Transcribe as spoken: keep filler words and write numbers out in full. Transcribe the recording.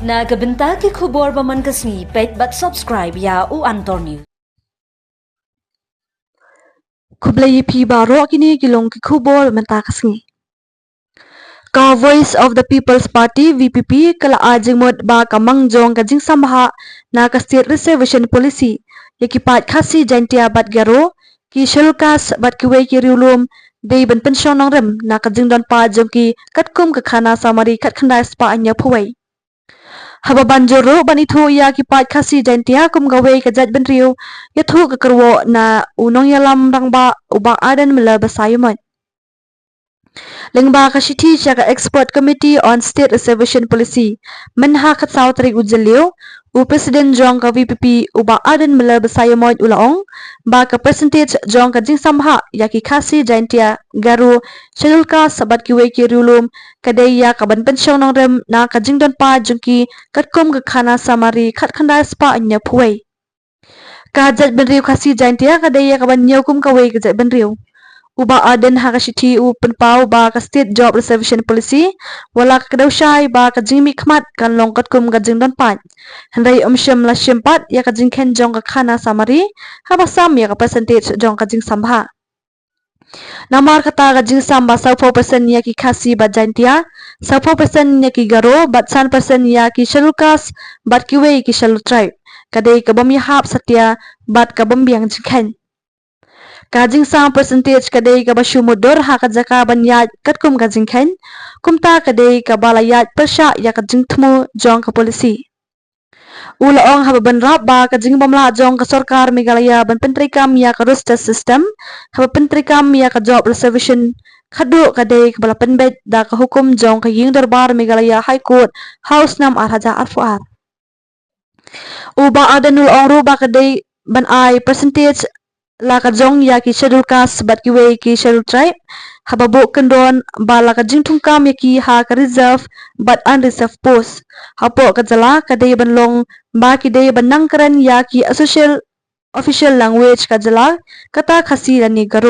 Na ka bynta ki khubor ba man ka sngi, peit bad subscribe ïa U Antor News. Khublei ïa phi baroh, kine ki long ki khubor mynta ka sngi. Ka Voice of the People's Party, V P P, ka la ai jingmut ba ka mang jong ka jingsam bha na ka State Reservation Policy ïa ki paid Khasi, Jaintia bad Garo, ki Scheduled Caste bad kiwei ki riewlum, dei ban pynshong nongrim na ka jingdon paid jong ki katkum ka khana summary khatkhyndai spah hynñiewphew wei. Haba ban jur ruh ban ithuh ïa ki paid Khasi, Jaintia kum kawei ka jaitbynriew, ïathuh ka kyrwoh na u nongïalam rangbah, u Bah Ardent Miller Basaiawmoit. Lyngba ka shithi sha ka Expert Committee on State Reservation Policy mynha ka khatsaw tarik u Jylliew, u President jong ka V P P, u Bah Ardent Miller Basaiawmoit, u la ong ba ka percentage jong ka jingsam bha ïa ki Khasi, Jaintia, Garo, Scheduled Caste bad kiwei ki riewlum, ka dei ïa ka ban pynshong nongrim na ka jingdon paid jong ki katkum ka khana summary khatkhyndai spah hynñiewphew wei. Ka jaitbynriew Khasi, Jaintia ka dei ïa ka ban ñiew kum kawei ka jaitbynriew. U Bah Ardent ha ka shithi u pynpaw ba ka State Job Reservation Policy, wat la ka kdew shai ba ka jingmihkhmat kan long katkum ka jingdon paid, hynrei ym shym la shim pat ïa ka jingkheiñ jong ka khana summary haba sam ïa ka percentage jong ka jingsam bha. Namar kata, ka jingsam ba sawphew percent ïa ki Khasi bad Jaintia, sawphew percent ïa ki Garo bad san percent ïa ki Scheduled Caste bad kiwei ki Scheduled Tribe, ka dei ka bym ïahap satia bad ka bym biang jingkheiñ. Ka jingsam percentage ka dei kaba shu mutdur ha ka jaka ban ïaid katkum ka jingkheiñ, kumta ka dei kaba la ïaid pyrshah ïa ka jingthmu jong ka policy. U la ong haba bynrap ba ka jingbymlah jong ka sorkar Meghalaya ban pyntreikam ïa ka roster system haba pyntreikam ïa ka job reservation, khatduh ka dei kaba la pynbeit da ka hukum jong ka Ïing Dorbar Meghalaya High Court ha u snem ar hajar arphew ar. U Bah Ardent u la ong ruh ba ka dei ban ai percentage la ka jong ïa ki Scheduled Caste bad kiwei ki Scheduled Tribe, haba buh kyndon ba la ka jingthungkam ïa ki ha ka reserve bad unreserved post hapoh ka jylla ka dei ban long ba ki dei ban nang kren ïa ki official, official language ka jylla, kata Khasi lane Garo.